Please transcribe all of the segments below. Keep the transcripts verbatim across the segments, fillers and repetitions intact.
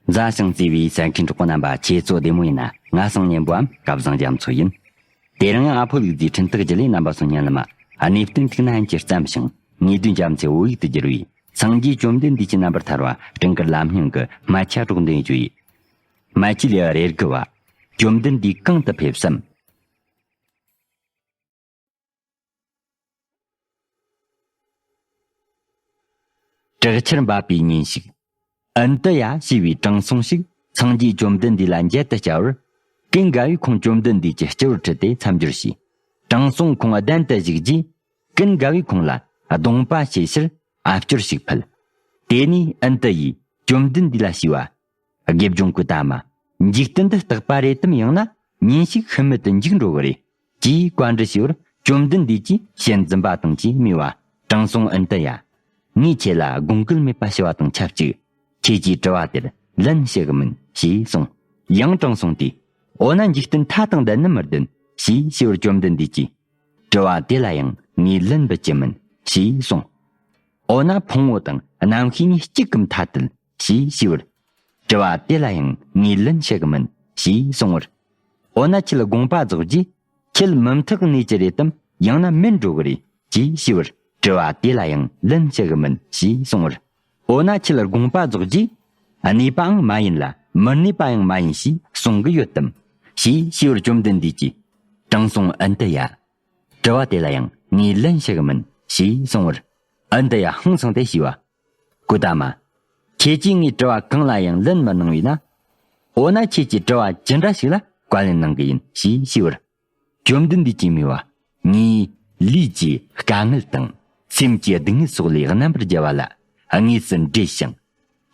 མཛའ་ཞིང་བརྩེ་བའི་གསན་མཁན་གྲོགས་པོ་རྣམ་པ། ཁྱེད་ཚོ་བདེ་མོ་ཡིན་ན། ང་སང་ཉན་པོའམ་སྐལ་བཟང་རྒྱ་མཚོ་ཡིན། དེ་རིང་ཡང་ཨ་ཕོ་ལུག་རྫིའི་འཕྲིན་སྟེགས་བརྒྱུད་ལས་རྣམ་པ་ཚོ་སྙན་ལམ་གནས་བརྟན་ཐུགས་ན་ཡིན་གྱིས་བརྩམས་ཤིང་། ངེས་དོན་རྒྱ་མཚོའི་བོད་ཡིག་ཏུ་བསྒྱུར་བའི་སངས་རྒྱས་བཅོམ་ལྡན་འདས་ཀྱི་རྣམ་པར་ཐར་བ་སྤྲིན་དཀར་ལམ་སྙིང་གི་སྨད་ཆ་སྒྲོག་འདོན་ཞུ་ཡི། སྨད་ཆའི་ལེའུ་རེ་དགུ་བ། བཅོམ་ལྡན་འདས་གང་དུ་ཕེབས་སམ། དྲག་ཆར་འབབ་པའི་ཉིན་ཞིག། ཨན་ཏི་ཡ་ཞེས་པའི་དྲང་སྲོང་ཞིག་སངས་རྒྱས་བཅོམ་ལྡན་འདས་ལ་མཇལ་དུ་བཅར་བར། ཀུན་དགའ་བོས་ཁོང་བཅོམ་ལྡན་འདས་ཀྱི་སྤྱི་བོར་ཁྲིད་དེ་མཚམས་སྦྱོར་བྱས། དྲང་སྲོང་ཁོང་གདན་དུ་བཞུགས་རྗེས། ཀུན་དགའ་བོས་ཁོང་ལ་གདོང་པ་བྱས་ཕྱིར་ཨ་སྐྱོར་ཞིག་ཕུལ། དེ་ནས་ཨན་ཏི་ཡིས་བཅོམ་ལྡན་འདས་ལ་ཞུས་པ། དགེ་སྦྱོང་ཀུ་ཏ་མ། འཇིག་རྟེན་འདི་རྟག་པ་རེད་དམ། ཡང་ན་ཉིན་ཞིག་ཤུལ་མེད་དུ་འཇིག་འགྲོ་གི་རེད། ཅེས་བཀའ་འདྲི་ཞུས་པར། བཅོམ་ལྡན་འདས་ཀྱིས་ཞལ་འཛུམ་པ་དང་བཅས་སྨྲས་པ། དྲང་སྲོང་ཨན་ཏི་ཡ། ངས་ཁྱེད་ལ་དགོངས་འགལ་མེད་པ་ཞུ་བ་དང་ཆབས་ཅིག། ཁྱེད་ཀྱིས་དྲི་བ་དེར་ལན་ཞུ་གི་མིན་ཞེས་གསུངས། ཡང་དྲང་སྲོང་དེས། འོ་ན་འཇིག་རྟེན་མཐའ་དང་ལྡན་ནམ་མི་ལྡན་ཞེས་ཞུས་པར། བཅོམ་ལྡན་འདས་ཀྱིས། དྲི་བ་དེ་ལ་ཡང་ངས་ལན་འབུལ་རྒྱུ་མིན་ཞེས་གསུངས། འོ་ན་ཕུང་པོ་དང་རྣམ་ཤེས་གཉིས་གཅིག་གི་མཐའ་དེད་ཞེས་ཞུས་པར། དྲི་བ་དེ་ལ་ཡང་ངས་ལན་བཤད་གི་མིན་ཞེས་གསུངས་པར། འོ་ན་ཁྱེད་དགོངས་པ་རྫོགས་རྗེས། ཁྱེད་མུ་མཐུད་གནས་ཀྱི་རེད་དམ། ཡང་ན་མིན་འགྲོ་གི་རེད་ཅེས་ཞུས་པར། དྲི་བ་དེ་ལ་ཡང་ལན་བཤད་གི་མིན་ཞེས་གསུངས་པར། འོ་ན་ཁྱེད་དགོངས་པ་རྫོགས་རྗེས། གནས་པའང་མ་ཡིན་ལ་མི་གནས་པ་ཡང་མ་ཡིན་ཞེས་གསུང་གི་ཡོད་དམ། ཞེས་ཞུས་པར། བཅོམ་ལྡན་འདས་ཀྱིས། དྲང་སྲོང་ཨན་ཏི་ཡ། དྲི་བ་དེ་ལ་ཡང་ངས་ལན་ཞུ་གི་མིན་ཞེས་གསུངས་པར། ཨན་ཏི་ཡ་ཧང་སངས་ཏེ་ཞུས་པ། ཀུ་ཏ་མ། ཁྱེད་ཀྱིས་ངའི་དྲི་བ་གང་ལ་ཡང་ལན་མི་གནང་བས་ན། འོ་ན་ཁྱེད་ཀྱི་དྲི་བ་ཅི་འདྲ་ཞིག་ལ་བཀའ་ལན་གནང་གི་ཡིན་ཞེས་ཞུས་པར། བཅོམ་ལྡན་འདས་ཀྱིས་སྨྲས་པ། ངས་ལུས་ཀྱི་དཀའ་ངལ་དང་སེམས་ཀྱི་སྡུག་བསྔལ་སོགས་ལས་རྣམ་པར་རྒྱལ་བ་ལ་དངོས་སུ་འབྲེལ་ཞིང་།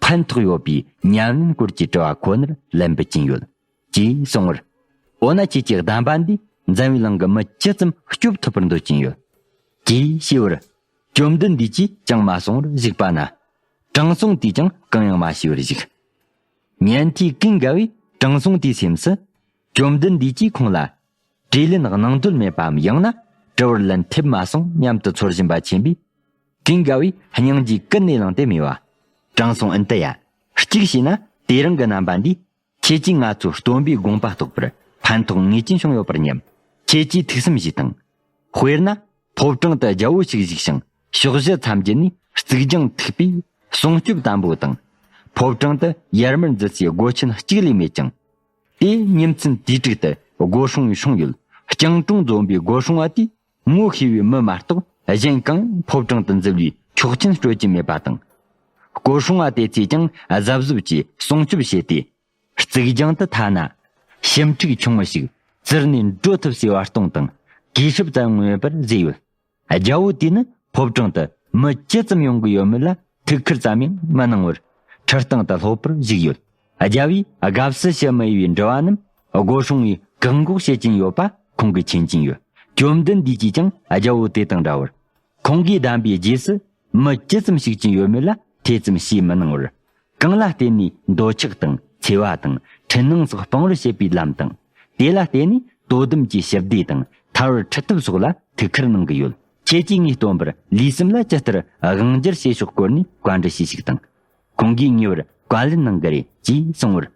ཕན་ཐོགས་ཡོད་པའི་ཉམས་ལེན་སྐོར་གྱི་དྲི་བ་ཁོ་ནར་ལན་འབུལ་གྱིན་ཡོད། ཅེས་གསུངས་པར། འོ་ན་ཁྱེད་ཀྱི་གདམས་པ་འདིས་འཛམ་བུའི་གླིང་གི་མི་ཇི་ཙམ་སྐྱོབ་ཐུབ་པར་འདོད་ཀྱིན་ཡོད། ཅེས་ཞུས་པར། བཅོམ་ལྡན་འདས་ཀྱིས་ཅང་མ་གསུང་བར་བཞུགས་པ་ན། དྲང་སྲོང་དེས་ཀྱང་གང་ཡང་མ་ཞུས་པར་བཞུགས། ཉན་ཐོས་ཀུན་དགའ་བོས་དྲང་སྲོང་དེའི་སེམས་སུ། བཅོམ་ལྡན་འདས་ཀྱིས་ཁོང་ལ། དྲིས་ལན་གནང་འདོད་མེད་པའམ། ཡང་ན་དྲི་བར་ལན་ཐེབས་མ་སོང་སྙམ་དུ་ཚོར་བཞིན་པ་མཁྱེན་པས། ཀུན་དགའ་བོས་སྙིང་རྗེས་ཀུན་ནས་བླངས་ཏེ་སྨྲས་པ། དྲང་སྲོང་ཨན་ཏི་ཡ། གཅིག་བྱས་ན་དེ་རིང་གི་རྣམ་པ་འདིས། ཁྱེད་ཀྱིས་ང་ཚོའི་སྟོན་པའི་དགོངས་པ་རྟོགས་པར་ཕན་ཐོགས་ངེས་ཅན་བྱུང་ཡོད་པར་སྙམ། ཁྱེད་ཀྱིས་ཐུགས་བསམ་བཞེས་དང་། དཔེར་ན། ཕོ་བྲང་དུ་རྒྱལ་པོ་ཞིག་བཞུགས་ཤིང་ཕྱོགས་བཞི་མཚམས་བརྒྱད་ནས་གཙུག་རྒྱང་མཐུག་པས་སྲུང་སྐྱོབ་དམ་པོ་དང་། ཕོ་བྲང་དུ་ཡར་མར་འཛུལ་སའི་སྒོ་ཆེན་གཅིག་ལས་མེད་ཅིང་། དེའི་ཉིན་མཚན་དུས་དྲུག་ཏུ་སྒོ་སྲུང་བའི་སྲུང་ཡུལ་སྤྱང་གྲུང་འཛོམས་པའི་སྒོ་སྲུང་བ་དེས་ངོ་ཤེས་པའི་མི་མ་གཏོགས་གཞན་གང་ཕོ་བྲང་དུ་འཛུལ་བའི་ཆོག་མཆན་སྤྲོད་ཀྱི་མེད་པ་དང་། སྒོ་སྲུང་བ་དེ་ཚོས་ཀྱང་གཟབ་གཟབ་ཀྱིས་སྲུང་སྐྱོབ་བྱས་ཏེ། གཙུག་རྒྱང་དུ་ཐ་ན། ཞིམ་ཕྲུག་ཆུང་ངུ་ཞིག་བཙིར་ནས་འགྲོ་ཐུབ་སའི་བར་སྟོང་དང་གུས་ཞབས་ཙམ་ཡང་མེད་པར་བཟོས་ཡོད། རྒྱལ་པོ་དེས་ནི་ཕོ་བྲང་དུ་མི་ཇི་ཙམ་ཡོང་གི་ཡོད་མེད་ལ་ཐུགས་ཁུར་ཙམ་ཡང་མི་གནང་བར་ཁྲི་སྟེང་དུ་ལྷོད་པར་བཞུགས་ཡོད། རྒྱལ་པོས་དགའ་བསུ་ཞུ་མི་འོས་པའི་འབྲི་བ་རྣམས་སྒོ་སྲུང་བས་བཀག་འགོག་བྱེད་ཀྱིན་ཡོད་པ་ཁོང་གིས་མཁྱེན་ཀྱིན་ཡོད། བཅོམ་ལྡན་འདས་ཀྱིས་ཀྱང་རྒྱལ་པོ་དེ་དང་འདྲ་བར། ཁོང་གིས་གདམས་པའི་རྗེས་སུ་མི་ཇི་ཙམ་ཞུགས་ཀྱིན་ཡོད་མེད་ལ་ཐེ་ཚོམ་བྱེད་མི་གནང་བར། གང་ལ་བརྟེན་ནས་འདོད་ཆགས་དང་འཚེ་བ་དང་འཁྲུལ་སྣང་སོགས་སྤང་བར་བྱེད་པའི་ལམ་དང་། དེ་ལ་བརྟེན་ནས་དོ་དམ་གྱི་ཞི་བདེ་དང་ཐར་བར་ཁྲིད་ཐབས་སོགས་ལ་ཐུགས་ཁུར་གནང་གི་ཡོད། ཁྱེད་ཀྱིས་ངའི་སྟོན་པར་ལུས་སེམས་ལ་ཇི་ལྟར་དབང་སྒྱུར་བྱེད་ཕྱོགས་སྐོར་ནས་བཀའ་འདྲི་ཞུས་ཤིག་དང་། ཁོང་གིས་ངེས་པར་བཀའ་ལན་གནང་གི་རེད་ཅེས་གསུངས་པར།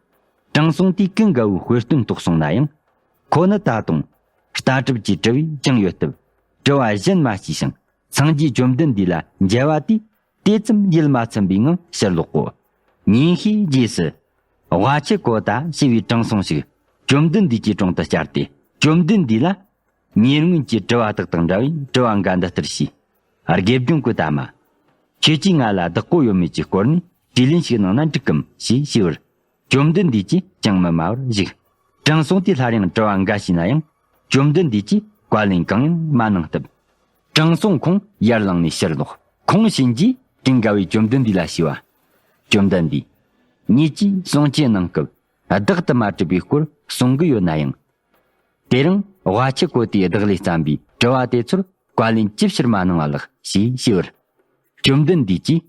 དྲང་སྲོང་དེས་ཀུན་དགའ་བོའི་དཔེ་སྟོན་རྟོགས་སོང་ན་ཡང་། ཁོ་ནི་ད་དུང་ལྟ་གྲུབ་ཀྱི་དྲི་བས་བཅིངས་ཡོད་སྟབས། དྲི་བ་གཞན་མ་བྱས་ཤིང་། སངས་རྒྱས་བཅོམ་ལྡན་འདས་ལ་མཇལ་བ་དེས་དེ་ཙམ་ཡིད་མ་ཚིམ་པའི་ངང་ཕྱིར་ལོག་གོ། ཉིན་ཤས་རྗེས་སུ། ཝ་ཆི་ཀོ་ཏ་ཞེས་པའི་དྲང་སྲོང་ཞིག་བཅོམ་ལྡན་འདས་ཀྱི་དྲུང་དུ་བཅར་ཏེ། བཅོམ་ལྡན་འདས་ལ། ཉེ་སྔོན་གྱི་དྲི་བ་དག་དང་འདྲ་བའི་དྲི་བ་འགའ་འདི་ལྟར་ཞུས། དགེ་སྦྱོང་ཀུ་ཏ་མ། ཁྱེད་ཀྱིས་ང་ལ་བདག་པོ་ཡོད་མེད་ཀྱི་སྐོར་ནས་དྲིས་ལན་ཞིག་གནང་ན་འགྲིག་གམ་ཞེས་ཞུས་པར། བཅོམ་ལྡན་འདས་ཀྱིས་ཅང་མི་སྨྲ་བར་བཞུགས། དྲང་སྲོང་དེས་སླར་ཡང་དྲི་བ་འགའ་ཞུས་ན་ཡང་། བཅོམ་ལྡན་འདས་ཀྱིས་བཀའ་ལན་གང་ཡང་མ་གནང་སྟབས། དྲང་སྲོང་ཁོང་ཡར་ལངས་ནས་ཕྱིར་ལོག། ཁོང་ཕྱིན་རྗེས་ཀུན་དགའ་བོས་བཅོམ་ལྡན་འདས་ལ་ཞུས་པ། བཅོམ་ལྡན་འདས། ཉིད་ཀྱིས་གསུང་ཆོས་གནང་སྐབས་བདག་ཏུ་མ་གྲུབ་པའི་སྐོར་གསུང་གི་ཡོད་ན་ཡང་། དེ་རིང་ཝ་ཆི་ཀོ་ཏའི་བདག་ལས་བརྩམས་པའི་དྲི་བ་དེ་ཚོར་བཀའ་ལན་ཅི་ཕྱིར་མ་གནང་བ་ལགས་ཞེས་ཞུས་པར། བཅོམ་ལྡན་འདས་ཀྱིས།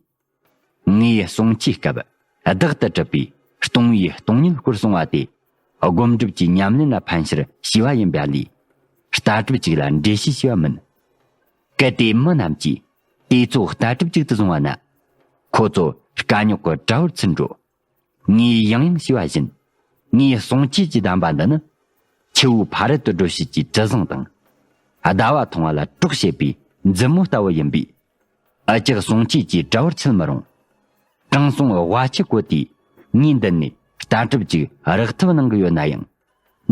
ངས་གསུང་ཆོས་སྐབས་བདག་ཏུ་གྲུབ་པའི་སྟོང་པའི་སྟོང་ཉིད་སྐོར་གསུང་བ་དེ། སྒོམ་སྒྲུབ་ཀྱི་ཉམས་ལེན་ལ་ཕན་ཕྱིར་ཞུས་པ་ཡིན་པ་ལས། ལྟ་གྲུབ་ཅིག་ལ་འགྲེལ་བཤད་ཞུས་པ་མིན། གལ་ཏེ་མི་རྣམས་ཀྱིས་དེ་ཚོ་ལྟ་གྲུབ་ཅིག་ཏུ་བཟུང་བ་ན། ཁོ་ཚོ་དཀའ་རྙོག་གི་དགྲ་བོར་ཚུད་འགྲོ། ངས་ཡང་ཡང་ཞུས་པ་བཞིན། ངའི་གསུང་ཆོས་ཀྱི་གདམས་པ་འདི་ནི། ཆུ་བོ་ཕ་རོལ་ཏུ་སྒྲོལ་བྱེད་ཀྱི་དྲི་བཟང་དང་། ཟླ་བ་མཐོང་བ་ལ་གྲོགས་བྱེད་པའི་མཛུབ་མོ་ལྟ་བུ་ཡིན་པས། འུ་ཅག་གསུང་ཆོས་ཀྱི་དྲི་བར་ཆུད་མི་རུང་། དྲང་སྲོང་དབའ་ཁྱི་ཀོ་ཏིས་ངའི་མདུན་ནས་ལྟ་གྲུབ་ཅིག་རེག་ཐབས་གནང་གི་ཡོད་ན་ཡང་།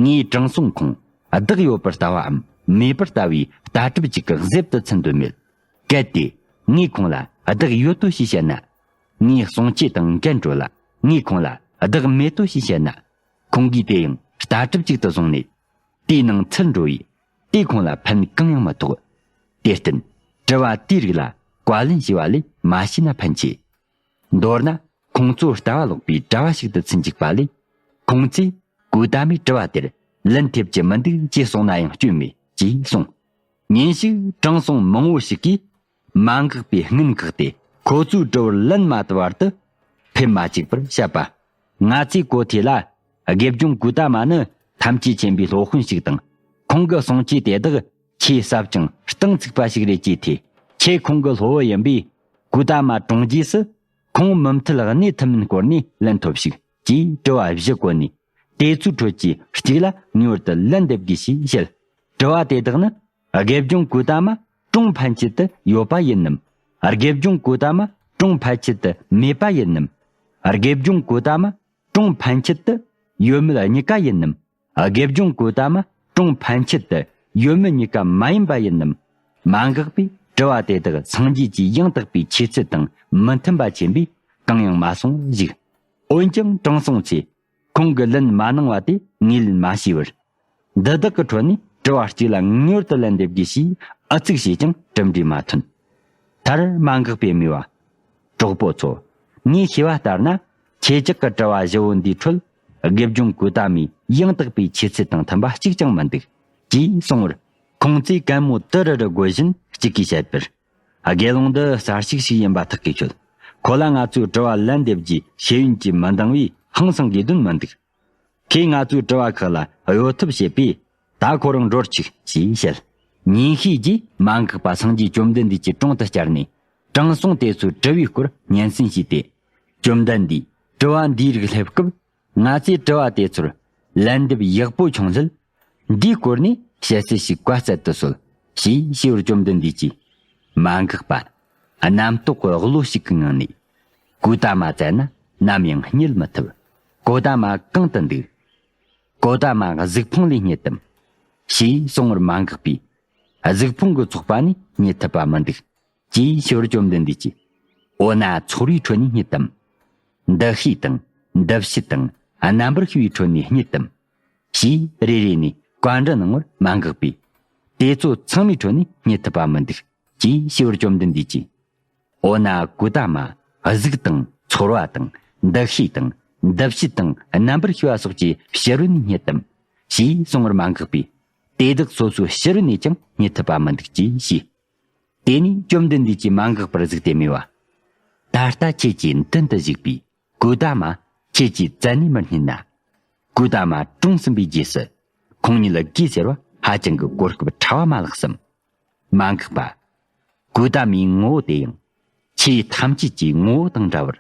ངའི་དྲང་སྲོང་ཁོང་བདག་ཡོད་པར་ལྟ་བའམ་མེད་པར་ལྟ་བའི་ལྟ་གྲུབ་ཅིག་གི་གཟེབ་ཏུ་ཚུད་འདོད་མེད། གལ་ཏེ་ངས་ཁོང་ལ་བདག་ཡོད་དོ་ཞེས་བཤད་ན། ངའི་གསུང་ཆོས་དང་འགལ་འགྲོ་ལ། ངས་ཁོང་ལ་བདག་མེད་དོ་ཞེས་བཤད་ན། ཁོང་གིས་དེ་ཡང་ལྟ་གྲུབ་ཅིག་ཏུ་བཟུང་ནས། དེའི་ནང་ཚུད་འགྲོ་བས། དེས་ཁོང་ལ་ཕན་གང་ཡང་མི་ཐོགས། དེར་བརྟེན། དྲི་བ་དེའི་རིགས་ལ་བཀའ་ལན་ཞུ་བ་ལས་མ་ཞུས་ན་ཕན་ཆེ། མདོར་ན། ཁོང་ཚོ་ལྟ་བ་ལོག་པའི་གྲྭ་བ་ཞིག་ཏུ་ཚུད་འཇུག་པ་ལས། ཁོང་ཚོས་ཀུ་ཏ་མའི་དྲི་བ་དེར་ལན་ཐེབས་ཀྱི་མི་འདུག་ཅེས་གསུངས་ན་ཡང་སྐྱོན་མེད་ཅེས་གསུངས། ཉིན་ཞིག་དྲང་སྲོང་མང་བོ་ཞིག་གིས་མ་འགགས་པའི་སྔུན་བཀག་སྟེ། ཁོ་ཚོའི་དྲི་བར་ལན་མ་བཏབ་བར་དུ་ཕེབས་མ་བཅུག་པར་བཤད་པ། ང་ཚོས་གོ་ཐོས་ལ། དགེ་སྦྱོང་ཀུ་ཏ་མ་ནི་ཐམས་ཅད་མཁྱེན་པའི་སློབ་དཔོན་ཞིག་དང་། ཁོང་གི་གསུང་ཆོས་དེ་དག་ཆེས་ཟབ་ཅིང་གཏིང་ཚུགས་པ་ཞིག་རེད་ཅེས་ཐོས། ཁྱེད་ཁོང་གི་སློབ་བུ་ཡིན་པས། ཀུ་ཏ་མ་གྲོངས་རྗེས་སུ། ཁོང་མུ་མཐུད་གནས་ཐུབ་མིན་སྐོར་ནས་ལན་ཐོབས་ཤིག་ཅེས་དྲི་བ་བཞི་བཀོད་ནས། དེ་ཚོའི་ཁྲོད་ཀྱི་གཅིག་ལ་ངེས་པར་དུ་ལན་འདེབས་དགོས་ཞེས་བཤད། དྲི་བ་དེ་དག་ནི། དགེ་སྦྱོང་ཀུ་ཏ་མ་གྲོངས་ཕན་ཆད་དུ་ཡོད་པ་ཡིན་ནམ། དགེ་སྦྱོང་ཀུ་ཏ་མ་གྲོངས་ཕན་ཆད་དུ་མེད་པ་ཡིན་ནམ། དགེ་སྦྱོང་ཀུ་ཏ་མ་གྲོངས་ཕན་ཆད་དུ་ཡོད་མེད་གཉིས་ཀ་ཡིན་ནམ། དགེ་སྦྱོང་ཀུ་ཏ་མ་གྲོངས་ཕན་ཆད་དུ་ཡོད་མེད་གཉིས་ཀ་མ་ཡིན་པ་ཡིན་ནམ། མ་འགགས་པས་དྲི་བ་དེ་དག་སངས་རྒྱས་ཀྱི་ཡང་དག་པའི་ཆོས་ཚུལ་དང་མི་མཐུན་པ་ཆེན་པོས་གང་ཡང་མ་གསུངས་ཤིག་འོན་ཀྱང་དྲང་སྲོང་ཚོས་ཁོང་གི་ལན་མ་གནང་བ་དེ་ངས་ལན་མ་ཞུས་པར། འདི་དག་གི་ཁྲོད་ནས་དྲི་བ་གཅིག་ལ་ངེས་པར་དུ་ལན་འདེབས་དགོས་ཞེས་ཨ་ཙིག་བྱས་ཀྱང་གྲུབ་འབྲས་མ་ཐོན། མཐར་མ་འགགས་པས་སྨྲས་པ། གྲོགས་པོ་ཚོ། ངས་ཤེས་པ་ལྟར་ན། ཁྱེད་ཅག་གི་དྲི་བ་བཞི་བོ་འདིའི་ཁྲོད། དགེ་སྦྱོང་ཀུ་ཏ་མའི་ཡང་དག་པའི་ཆོས་ཚུལ་དང་མཐུན་པ་གཅིག་ཀྱང་མི་འདུག་ཅེས་གསུངས་པར། ཁོང་ཚོས་གད་མོ་དུ་རུ་རུ་དགོད་བཞིན་གཅིག་གིས་བཤད་པར། དགེ་སློང་འདི་གསར་ཞུགས་ཤིག་ཡིན་པ་ཐག་གིས་ཆོད། ཁོ་ལ་ང་ཚོའི་དྲི་བ་ལན་འདེབས་རྒྱུའི་ཤེས་ཡོན་གྱིས་མི་འདང་བས་ཧང་སང་དགོས་དོན་མི་འདུག་ཁོས་ང་ཚོའི་དྲི་བ་ཁག་ལ་གཡོལ་ཐབས་བྱེད་པས། ད་ཁོ་རང་འགྲོར་ཆུག་ཅེས་བཤད། ཉིན་ཤས་རྗེས་མ་འགགས་པ་སངས་རྒྱས་བཅོམ་ལྡན་འདས་ཀྱི་དྲུང་དུ་བཅར་ནས། དྲང་སྲོང་དེ་ཚོའི་དྲི་བའི་སྐོར་སྙན་སེང་ཞུས་ཏེ། བཅོམ་ལྡན་འདས། དྲི་བ་འདིའི་རིགས་སླེབས་སྐབས། ང་ཚོས་དྲི་བ་དེ་ཚོར་ལན་འདེབས་ཡག་པོ་བྱུང་སླད། འདིའི་སྐོར་ནས་བཤད་ཚུལ་ཞིག་བཀའ་སྩལ་དུ་གསོལ། ཞེས་ཞུས་པར་བཅོམ་ལྡན་འདས་ཀྱིས། མ་འགགས་པ། རྣམ་རྟོག་གི་བློ་ཞིག་གི་ངང་ནས། ཀུ་ཏ་མ་བཙལ་ན་ནམ་ཡང་རྙེད་མི་ཐུབ། ཀུ་ཏ་མ་གང་དུ་འདུག་ཀོ་ཏ་མ་གཟིག་ཕུང་ལས་རྙེད་དམ། ཞེས་གསུང་བར་མ་འགགས་པས། གཟིག་ཕུང་གི་ཚོགས་པ་ནས་རྙེད་ཐུབ་པ་མི་འདུག་ཅེས་ཞུ་བར་བཅོམ་ལྡན་འདས་ཀྱིས། འོ་ན་ཚོར་བའི་ཁྲོད་ནས་རྙེད་དམ། འདུ་ཤེས་དང་འདུ་བྱེད་དང་རྣམ་པར་ཤེས་པའི་ཁྲོད་ནས་རྙེད་དམ། ཞེས་རེ་རེ་ནས་བཀའ་འདྲི་གནང་བར་མ་འགགས་པས། དེ་ཚོ་ཚང་མའི་ཁྲོད་ནས་རྙེད་ཐུབ་པ་མི་འདུག་ཅེས་ཞུ་བར་བཅོམ་ལྡན་འདས་ཀྱིས། འོ་ན་ཀུ་ཏ་མ། གཟུགས་དང་ཚོར་བ་དང་འདུ་ཤེས་དང་འདུ་བྱེད་དང་རྣམ་པར་ཤེས་པ་སོགས་ཀྱི་ཕྱི་རོལ་ནས་རྙེད་དམ། ཞེས་གསུང་བར་མ་འགགས་པས། དེ་དག་སོ་སོའི་ཕྱི་རོལ་ནས་ཀྱང་རྙེད་ཐུབ་པ་མི་འདུག་ཅེས་ཞུས། དེ་ནས་བཅོམ་ལྡན་འདས་ཀྱིས་མ་འགགས་པར་གཟིགས་ཏེ་སྨྲས་པ། ད་ལྟ་ཁྱེད་ཀྱི་མདུན་དུ་བཞུགས་པའི་ཀུ་ཏ་མ་ཁྱེད་ཀྱིས་བཙལ་ནས་མི་རྙེད་ན། ཀུ་ཏ་མ་གྲོངས་ཟིན་པའི་རྗེས་སུ་ཁོང་ཉིད་ལ་དགོས་ཟེར་བ་ཧ་ཅང་གི་གོ་སྐབས་ཕྲ་བ་མ་ལགས་སམ། མ་འགགས་པ། ཀུ་ཏ་མའི་ངོ་བོ་དེ་ཡང་ཆོས་ཐམས་ཅད་ཀྱི་ངོ་བོ་དང་འདྲ་བར་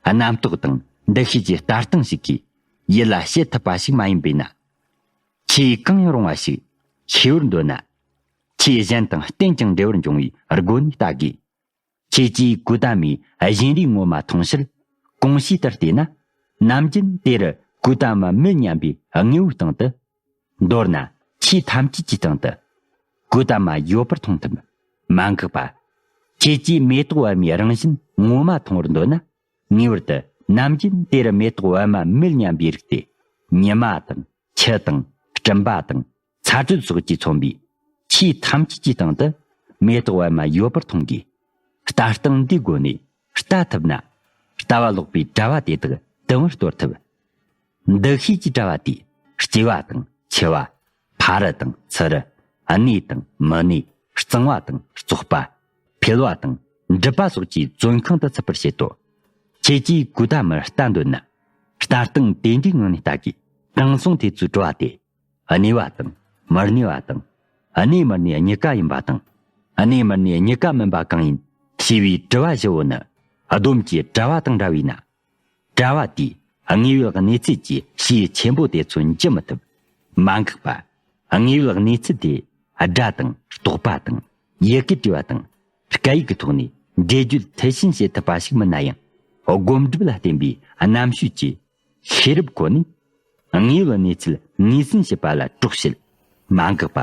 རྣམ་རྟོག་དང་འདུ་ཤེས་ཀྱི་ལྟ་སྟངས་ཤིག་གིས་ཡིད་ལ་བྱེད་ཐུབ་པ་ཞིག་མ་ཡིན་པས་ན། ཆོས་གང་ཡང་རུང་བ་ཞིག་ཤེས་པར་འདོད་ན། ཆོས་གཞན་དང་རྟེན་ཅིང་འབྲེལ་བར་འབྱུང་བའི་སྒོ་ནས་ལྟ་དགོས། ཁྱེད་ཀྱིས་ཀུ་ཏ་མའི་བཞིན་རས་ངོ་མ་མཐོང་ཕྱིར་གོང་བྱས་ལྟར་བལྟས་ན། ནམ་རྒྱུན་དེ་རུ་ཀུ་ཏ་མ་མེད་སྙམ་པའི་དངོས་པོའི་སྟེང་དུ། མདོར་ན་ཆོས་ཐམས་ཅད་ཀྱི་སྟེང་དུ་ཀུ་ཏ་མ་ཡོད་པར་མཐོང་ཐུབ། མ་འགགས་པ། ཁྱེད་ཀྱིས་མེ་ཏོག་པད་མའི་རང་བཞིན་ངོ་མ་མཐོང་བར་འདོད་ན། ངེས་པར་དུ་ནམ་རྒྱུན་དེ་རུ་མེ་ཏོག་པད་མ་མེད་སྙམ་པའི་རིགས་དེ། ཉི་མ་དང་ཆུ་དང་སྤྲིན་པ་དང་ཚ་དྲོད་སོགས་ཀྱིས་མཚོན་པའི་ཆོས་ཐམས་ཅད་ཀྱི་སྟེང་དུ་མེ་ཏོག་པད་མ་ཡོད་པར་མཐོང་དགོས། ལྟ་སྟངས་འདིའི་སྒོ་ནས་ལྟ་ཐུབ་ན། ལྟ་བ་ལོག་པའི་དྲ་བ་དེ་དག་དུམ་བུར་གཏོར་ཐུབ། འདུ་ཤེས་ཀྱི་དྲ་བ་དེས་སྐྱེ་བ་དང་འཆི་བ། ཕ་རོལ་དང་ཚུ་རོལ། གནས་དང་མི་གནས། གཙང་བ་དང་བཙོག་པ། འཕེལ་བ་དང་འགྲིབ་པ་སོགས་ཀྱི་བཙོན་ཁང་དུ་ཚུད་པར་བྱེད་དོ། ཁྱེད་ཀྱིས་ཀུ་ཏ་མར་ལྟ་འདོད་ན། ལྟ་སྟངས་དེ་འདྲའི་ངང་ནས་ལྟ་དགོས། དྲང་སྲོང་དེ་ཚོའི་དྲི་བ་དེ། གནས་པ་དང་མི་གནས་པ་དང་། གནས་མི་གནས་གཉིས་ཀ་ཡིན་པ་དང་། གནས་མི་གནས་གཉིས་ཀ་མིན་པ་གང་ཡིན་ཞེས་པའི་དྲི་བ་བཞི་བོ་ནི། སྡོམ་གྱི་དྲ་བ་དང་འདྲ་བས་ན། དྲ་བ་དེས་ དངོས་ཡོད་གནས་ཚུལ་གྱི་ཤེས་ཡུལ་ཆེན་པོ་དེ་ཚོ་འཇི་མི་ཐུབ། མ་འགགས་པ། དངོས་ཡོད་གནས་ཚུལ་དེ་སྒྲ་དང་རྟོག་པ་དང་ཡི་གེ་བྲིས་པ་དང་སྐད་ཡིག་གི་ཐོག་ནས་འགྲེལ་བརྗོད་མཐིལ་ཕྱིན་བྱེད་ཐུབ་པ་ཞིག་མིན་ན་ཡང་། སྒོམ་སྒྲུབ་ལ་བརྟེན་པའི་རྣམ་དཔྱོད་ཀྱི་ཤེས་རབ་ཁོ་ནས་དངོས་ཡོད་གནས་ཚུལ་ངོས་ཟིན་བྱེད་པ་ལ་གྲོགས་བྱེད། མ་འགགས་པ།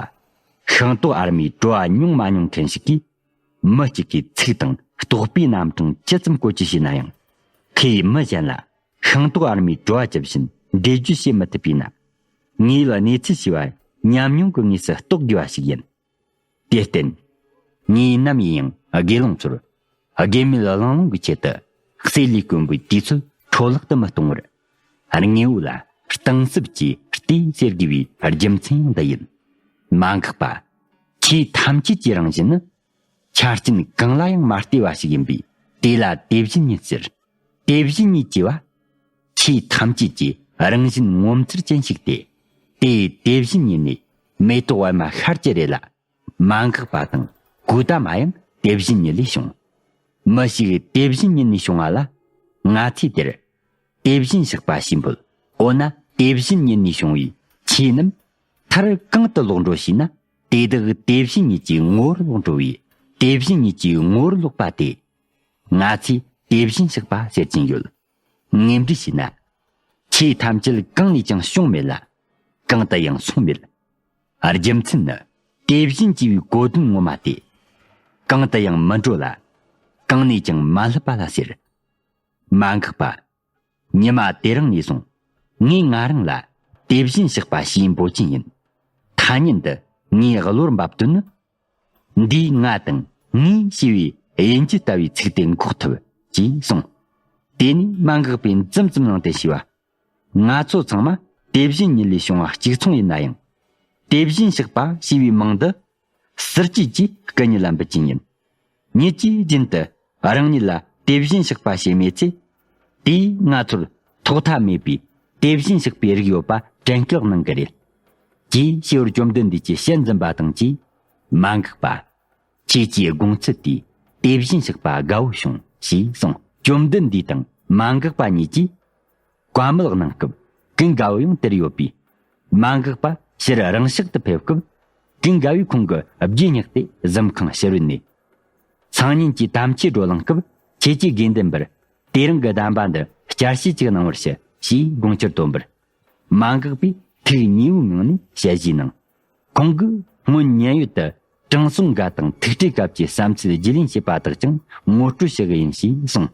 ཤིང་ཏོག་ཨར་མའི་བྲོ་བ་མྱོང་མ་མྱོང་མཁན་ཞིག་གིས། མི་གཅིག་གིས་ཚིག་དང་རྟོག་པའི་རྣམ་གྲངས་ཇི་ཙམ་བཀོལ་སྤྱོད་བྱས་ན་ཡང་། ཁོས་མི་གཞན་ལ་ཤིང་ཏོག་ཨར་མའི་བྲོ་བ་ཇི་བཞིན་འགྲེལ་བརྗོད་བྱེད་མི་ཐུབ་པས་ན། དངོས་ཡོད་གནས་ཚུལ་ཞེས་པ་ཉམས་མྱོང་གི་དངོས་སུ་རྟོགས་དགོས་པ་ཞིག་ཡིན། དེར་བརྟེན། ངས་ནམ་ཡིན་ཡང་དགེ་སློང་ཚོར། དགེ་མེད་བླང་བླང་གི་ཆེད་དུ་སྲོད་ལས་གོན་པའི་དུས་ཚོད་འཕྲོ་བརླག་ཏུ་མི་གཏོང་བར། དངོས་པོ་ལ་གཏིང་ཟབ་ཀྱིས་བལྟས་ཟེར་དགོས་པའི་རྒྱུ་མཚན་ཡང་འདི་ཡིན། མ་འགགས་པ། ཆོས་ཐམས་ཅད་ཀྱི་རང་བཞིན་ནི། ཆ་རྐྱེན་གང་ལ་ཡང་མ་ལྟོས་པ་ཞིག་ཡིན་པས། དེ་ལ་དེ་བཞིན་ཉིད་ཟེར། དེ་བཞིན་ཉིད་ཅེས་པ། ཆོས་ཐམས་ཅད་ཀྱི་རང་བཞིན་ངོ་མཚར་ཅན་ཞིག་སྟེ། དེ་དེ་བཞིན་ཉིད་ནི་མེ་ཏོག་པད་མ་ཤར་གྱི་རེད་ལ། མ་འགགས་པ་དང་གོའུ་ཏ་མ་ཡང་དེ་བཞིན་ཉིད་ལས་བྱུང་། མི་ཞིག་དེ་བཞིན་ཉིད་ནས་བྱུང་བ་ལ། ང་ཚོས་དེར་དེ་བཞིན་གཤེགས་པ་ཞེས་འབོད། འོ་ན་དེ་བཞིན་ཉིད་ནས་བྱུང་བའི་ཆོས་རྣམས་མཐར་གང་དུ་ལོག་འགྲོ་ཞེ་ན། དེ་དག་དེ་བཞིན་ཉིད་ཀྱི་ངོ་བོར་ལོག་འགྲོ་བས། དེ་བཞིན་ཉིད་ཀྱི་ངོ་བོར་ལོག་པ་སྟེ། ང་ཚོས་དེ་བཞིན་གཤེགས་པ་ཟེར་གྱིན་ཡོད། ངེས་འགྲེལ་བྱས་ན། ཆོས་ཐམས་ཅད་གང་ནས་ཀྱང་བྱུང་མེད་ལ། གང་དུ་ཡང་སོང་མེད། རྒྱུ་མཚན་ནི། དེ་བཞིན་ཅེས་པའི་གོ་དོན་ངོ་མ་སྟེ། གང་དུ་ཡང་མི་འགྲོ་ལ། གང་ནས་ཀྱང་མ་སླབ་པ་ལ་ཟེར། མ་འགགས་པ། ཉི་མ་དེ་རིང་ནས་བཟུང་ངས་ང་རང་ལ་དེ་བཞིན་གཤེགས་པ་ཞེས་འབོད་ཀྱིན་ཡིན། ཐ་སྙད་འདི་ངའི་བློར་འབབ་དོན་ནི། འདིས་ང་དང་ངའི་ཞེས་པའི་དབྱིན་ཇི་ལྟ་བུའི་ཚིག་དེ་འགོག་ཐུབ་ཅེས་གསུངས། དེ་ནས་མ་འགགས་པས་འཛུམ་ཙམ་བླངས་ཏེ་ཞུས་པ། ང་ཚོ་ཚང་མ་དེ་བཞིན་ཉིད་ལས་བྱུང་བ་གཅིག་མཚུངས་ཡིན་ན་ཡང་། དེ་བཞིན་གཤེགས་པ་ཞེས་པའི་མིང་འདི་ཟུར་བཅད་ཀྱིས་སྐུ་ཉིད་ལ་འབུལ་གྱིན་ཡིན། ཉིད་ཀྱིས་རྒྱུན་དུ་རང་ཉིད་ལ་དེ་བཞིན་གཤེགས་པ་ཞེས་སྨྲས་ཚེ། དེས་ང་ཚོར་ཐོག་མཐའ་མེད་པའི་དེ་བཞིན་གཤེགས་པའི་རིགས་ཡོད་པ་དྲན་སྐུལ་གནང་གི་རེད། ཅེས་ཞུ་བར་བཅོམ་ལྡན་འདས་ཀྱིས་ཞལ་འཛུམ་པ་དང་བཅས། མ་འགགས་པ། ཁྱེད་ཀྱི་དགོངས་ཚུལ་དེས་དེ་བཞིན་གཤེགས་པ་དགའ་བོ་བྱུང་ཞེས་གསུངས། བཅོམ་ལྡན་འདས་དང་མ་འགགས་པ་གཉིས་ཀྱིས། བཀའ་མོལ་གནང་སྐབས་ཀུན་དགའ་བོ་ཡང་དེར་ཡོད་པས། མ་འགགས་པ་ཕྱིར་རང་ཕྱོགས་སུ་ཕེབས་སྐབས། ཀུན་དགའ་བོས་ཁོང་གི་རྒྱུད་བསྙེགས་ཏེ་གཟིམ་ཁང་ཕྱི་རོལ་ནས། སང་ཉིན་གྱི་དམ་ཆོས་བགྲོ་གླེང་སྐབས་ཁྱེད་ཀྱིས་དགེ་འདུན་པར་དེ་རིང་གི་གདམས་པ་འདི་བསྐྱར་བཤད་ཅིག་གནང་བར་ཞུ་ཞེས་དགོངས་འཆར་བཏོན་པར། མ་འགགས་པས་ཐུགས་མཉེས་པོའི་ངང་ནས་ཞལ་བཞེས་གནང་། ཁོང་གིས་སྔོན་མཉན་ཡོད་དུ་དྲང་སྲོང་འགའ་དང་ཐུག་འཕྲད་སྐབས་ཀྱི་བསམ་ཚུལ་བརྗེ་ལེན་བྱས་པ་དག་ཀྱང་ངོ་སྤྲོད་ཞུ་གི་ཡིན་ཞེས་གསུངས།